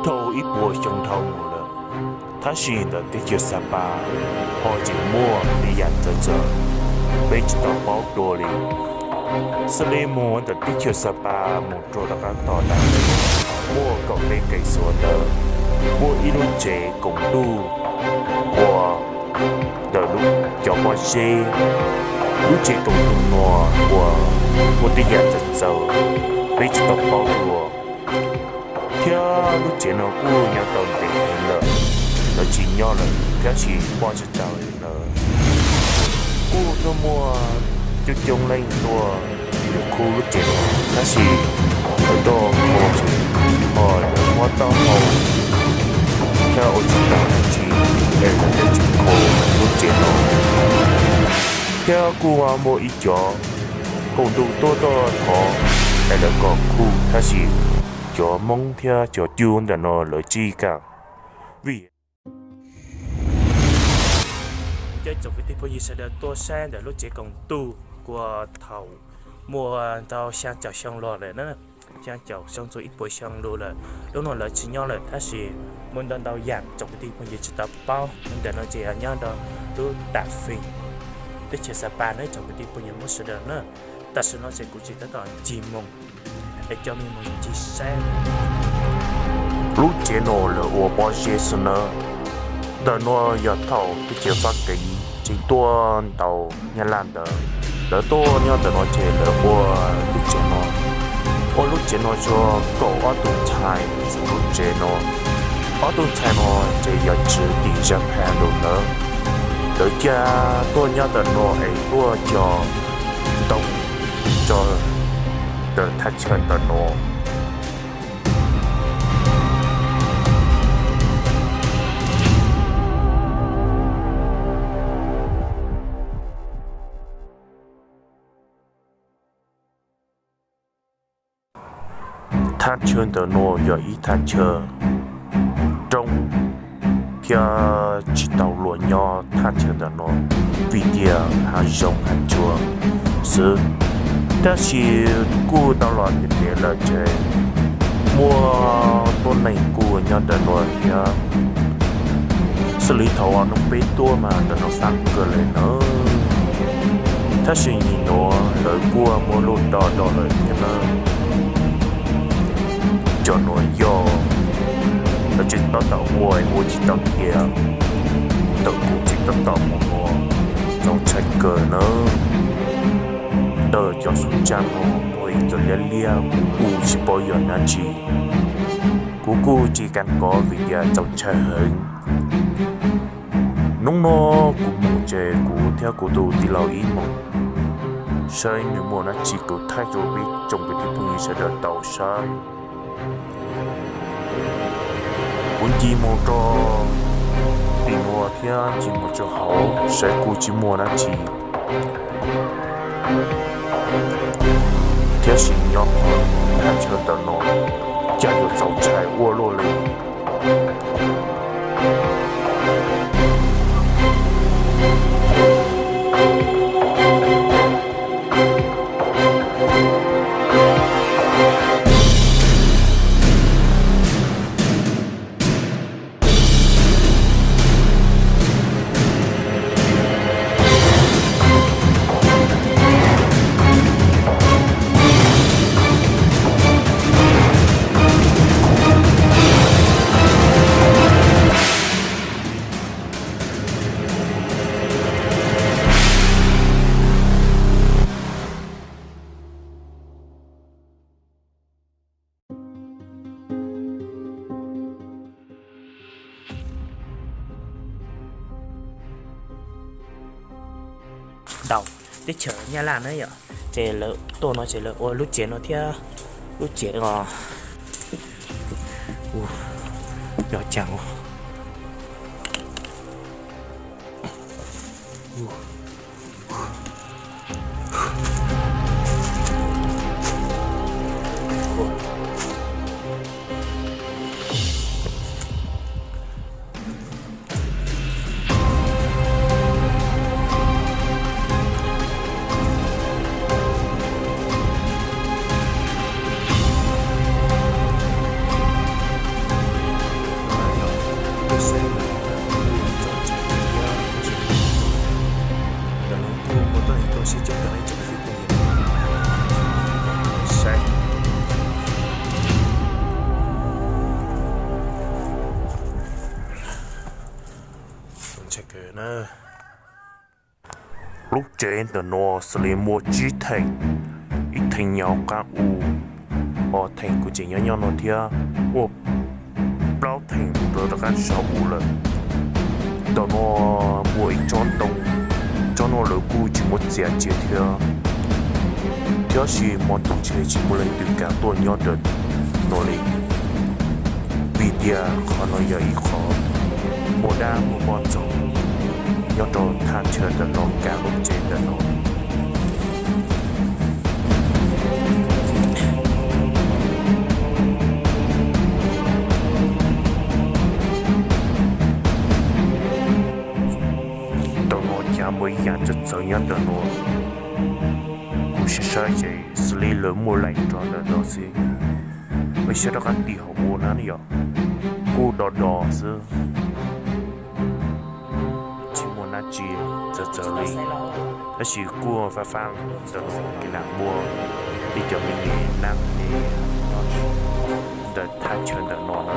Dhau ib puas xyoo dhau mus lawm, tab sis ntawm teb chaws Xab Pas ho tseem muaj tej yam txawv txawv peb tsis tau paub dua li. Xws li mus ntawm teb chaws Xab Pas mus rau tom qab tom dab, muaj kaum peb kev xuav ntawd, muaj ib lub tsev koom ntuj uas ntawm cov pob zeb. Lub tsev koom ntuj no uas muaj tej yam txawv txawv peb tsis tau paub dua, thiab lub tsev no kuj nyob tau ntev heev lawm, lawv tsis nyob lawm tab sis poj tsis tau li lawm. Kuj tuaj muaj coob coob leej tuaj yuav kho lub tsev no, tab sis lawv tuaj kho tsis, ho lawv muab taub hau thiab ua tsis tau dab tsi es lawv thiaj tsis kho lub tsev no. Thiab kuj muaj ib cov koom ntuj tuaj tuaj thov es lawv kom kho, tab sis cov Hmoob thiab cov Cub ntawm no lawv tsis kam, vim cov tsoom kwv tij phooj ywg sawv daws tuaj saib ntawm lub tsev koom ntuj uas thaum muaj ntau xyaa caum xyoo los lawm na, xyaa caum xyoo txog ib puas xyoo lug lawm, lub no lawv tsis nyob lawm tab sis muaj ntau ntau yam tsoom kwv tij phooj ywg tsis tau paub. Ntawm no ces yog nyob rau lub tam feem teb chaws Xab Pas na tsoom kwv tij phooj ywg Hmoob sawv daws na. Tam sim no ces kuv tsis tab tom ncig mus es coj mej mus ncig saib. Lub tsev no lawv ua pob zeb xwb nawb. Ntawm no yog thaum teb chaws Fab Kis tseem tuaj ntaus Nyab Laj ntawd, lawv tuaj nyob ntawm no ces lawv ua lub tsev no, ua lub tsev no tsuas kaum ob tug ntxhais ntawm lub tsev no. Ob tug ntxhais no ces yog tswv tim zaj pha lug ntawd, lawv ca tuaj nyob ntawm no es tuaj cog ntoo rau ntawm thaj chaw ntawm no. Thaj chaw ntawm no yog ib thaj chaw roob thiab tsis tau luag nyob thaj chaw ntawm no, vim tias hav zoov hav tsuag xwb. Tab sis kuj tau los tiav tiav lawm ces muaj tuab neeg kuj nyob ntawm no thiab. Xws li thaum ub peb tuaj mas ntawm no fab kawg li nawb, tab sis nim no lawv kuj muab luj do do lawm thiab nawb. Cov no yog lawv tseem tab tom ua, ua tsis tau tiav, ntawm kuv tseem tab tom mus no, txaus ntshai kawg nawb. Ntawm cov xub ntsag no muaj ib co liab liab kuv kuj tsis paub yog dab tsi, kuv kuj tsis kam kov vim tias txaus ntshai heev. Hnub no kuv mus ces kuv thiab kuv tus tij laug ib mus saib nws muaj dab tsi, kuv thaij rau peb tsoom kwv tij phooj ywg sawv daws tau saib. Kuv ncig mus rau tim no thiab ncig mus rau hauv saib kuj tsis muaj dab tsi, thiab sim nyob qhov thaj chaw ntawm no cas yuav txaus ntshai ua luaj li. Tau, teb chaws Nyab Laj na yom, ces lawv tuaj no ces lawv ua lub tsev no thiab, lub tsev no nyob cas. na. Lub tsev ntawm no xws li muaj tsib theem, ib theem nyob qab u, ob theem kuj tseem nyob nyob no thiab, muaj plaub theem mus rau rov qab saum u lawm. Ntawm no muaj ib tsob ntoo, tsob no lawv kuj tsis muaj txiav tsiv thiab, tab sis hmo ntuj tshe tsis muaj leej twg kam tuaj nyob ntawm no li, vim tias qhov no yog ib qho muaj dab muaj poj ntxoog nyob rau thaj chaw ntawm no, kab lub tsev ntawm no. Ntawm no cas muaj ib yam txawv txawv nyob ntawm no, kuv saib saib ces xws li lawv muaj laim rau ntawm no xwb. Peb saib rov qab tim hauv ua na yom, kuj do do xwb, tsis muaj dab tsi txawv txawv li, tab sis kuj fab fab ntawm no kev lam muaj ib cov me me nab ntawm thaj chaw ntawm no na.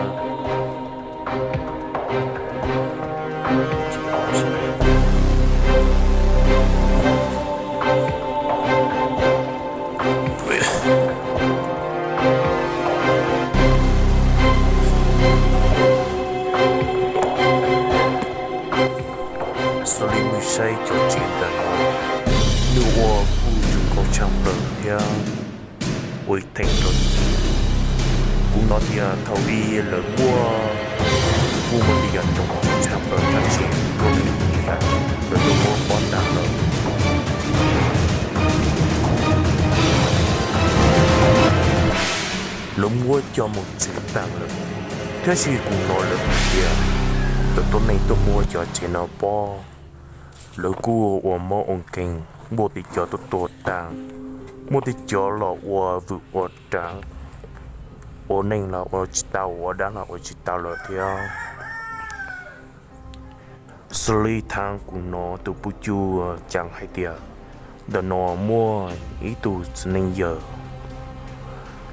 Xws li nws saib cov tsev ntawm no, nws ua kuj zoo nkauj tshaj plaws thiab ua ib theem rau kuv hnov tias thaum ub lawv muaj, kuj muaj tej yam zoo tshaj plaws tab sis kuj ib yam lawv twb muab pov tag lawm. Lawv muab coj mus tsev tag lawm, tab sis kuv hnov lawv hais tias lawv tuab neeg tuaj muab cov tsev no pov, lawv kuj ua mob ua nkeeg, muaj tej cov tuaj tuag tag, muaj tej cov los ua vwm ua raav, ua neej los ua tsis tau, ua dab los ua tsis tau lawm thiab. Xws li thaum kuv hnov tus pub cuag cav hais tias ntawm no muaj ib tug txiv neej yawg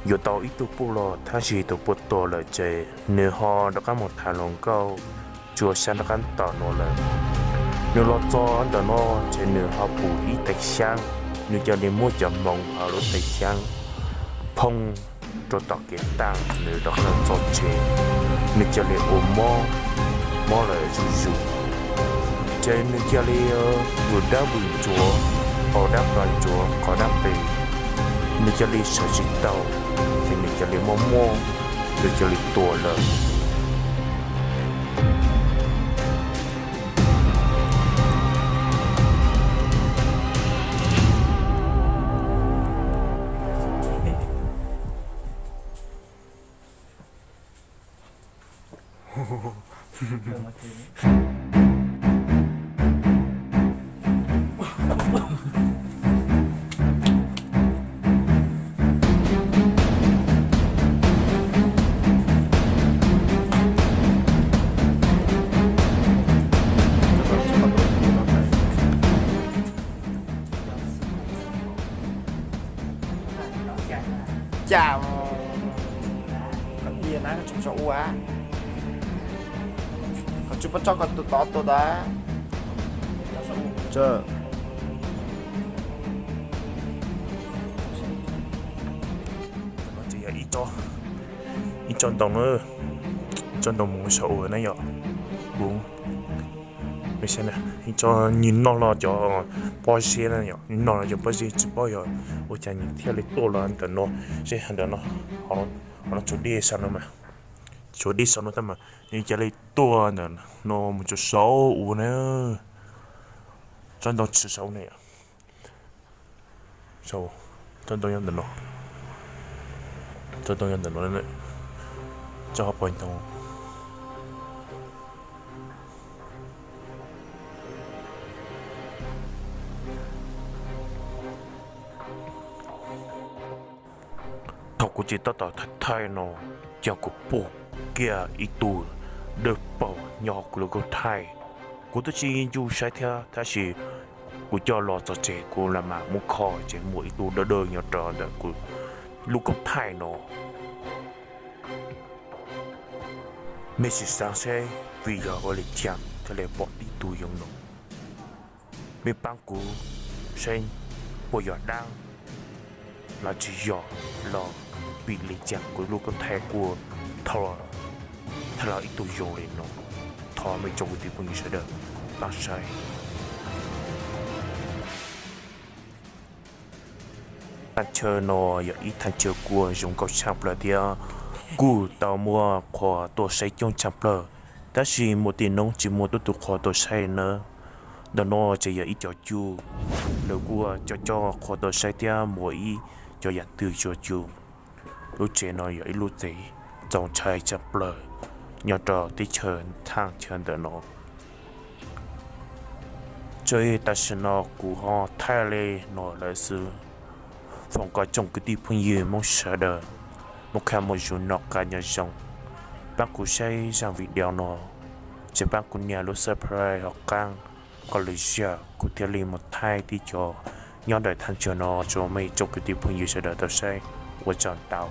yuav tau ib tug poj los, tab sis tus poj tuag lawm ces nws ho rov qab mus tham hluas nkauj, tsuas xyov rov qab tom no lawm. Nws los txog ntawm no ces nws ho pum ib tais xyaab, nws cia li muab cov hmoov hauv lub tais xyaab phoo rau tom kev tag, nws rov qab los txog tsev, nws cia li ua mob, mob lawm zuj zus. Ces nws cia li vwm dab vwm ntsuav, qhov dab qhov ntsuav, qhov dab qis, nws cia li sawv tsis tau, ces nws cia li mob mob, nws cia li tuag lawm. Cas, koj diam na, koj tsis tso ua, koj tsis pub tso koj tus tod tus ntawd. Ib tsob ntoo, ib tsob ntoo mus saum ua na yom. Kuv ib tsob nws noj los cov pob zeb na yom, nws noj los cov pob zeb tsis paub yog ua cas nws thiaj li tuaj los ntawm no, seb ntawm no, ho no tshuav dej saum no mas, tshuav dej saum no tab mas nws cia li tuaj ntawm no mus rau saum ua na. Tsob ntoo tsis saum ne, tsob ntoo nyob ntawm no, tsob ntoo nyob ntawm no, tsob hauv paus ntoo. Thaum kuv tseem tab tom thaij thaij no, ces kuv pom kiag ib tug dawb paug nyob hauv kuv lub koob thaij. Kuv twb tsis nco saib thiab, tab sis kuv coj los txog tsev kuv lam mam muab kho ces muaj ib tug dawb dawb nyob rau ntawm kuv lub koob thaij no. Mej sim xaav seb vim yog ua li cas thiaj li pom tib tug zoo no. Mej paab kuv saib puas yog daab los tsis yog los, vim le caag kuv lub koob thaij kuj thaij los ib tug zoo le no. Thov mej tsoom kwv tij phooj ywg sawv daws paab saib. Thaaj chaw no yog ib thaaj chaw kuj zoo nkauj tshaaj plawg thiab kuj tau muaj qhua tuaj saib coob tshaaj plawg, tab sis muaj tej noob tsis muaj tuab tug qhua tuaj saib nawb. Ntawm no ces yog ib co cuj, lawv kuj coj coj qhua tuaj saib thiab muaj ib co yam twg cuag cuj. Lub tsev no yog ib lub tsev txaus ntshai tshaaj plawg nyob rau teb chaws thaaj chaw ntawm no. Tso tam sim no kuv ho thaij le no lawm xwb. Foom kom tsoom kwv tij phooj ywg Moob sawv daws muaj kham muaj zoo, noj qab nyob zoo. Paab kuv saib zaaj video no, ces paab kuv nias lub subscribe hov qaab, kom lwm zaaj kuv thiaj li muaj thaij tib co nyob ntawm thaaj chaw no rua mej tsoom kwv tij phooj ywg sawv daws tau saib. Ua tsaug ntau.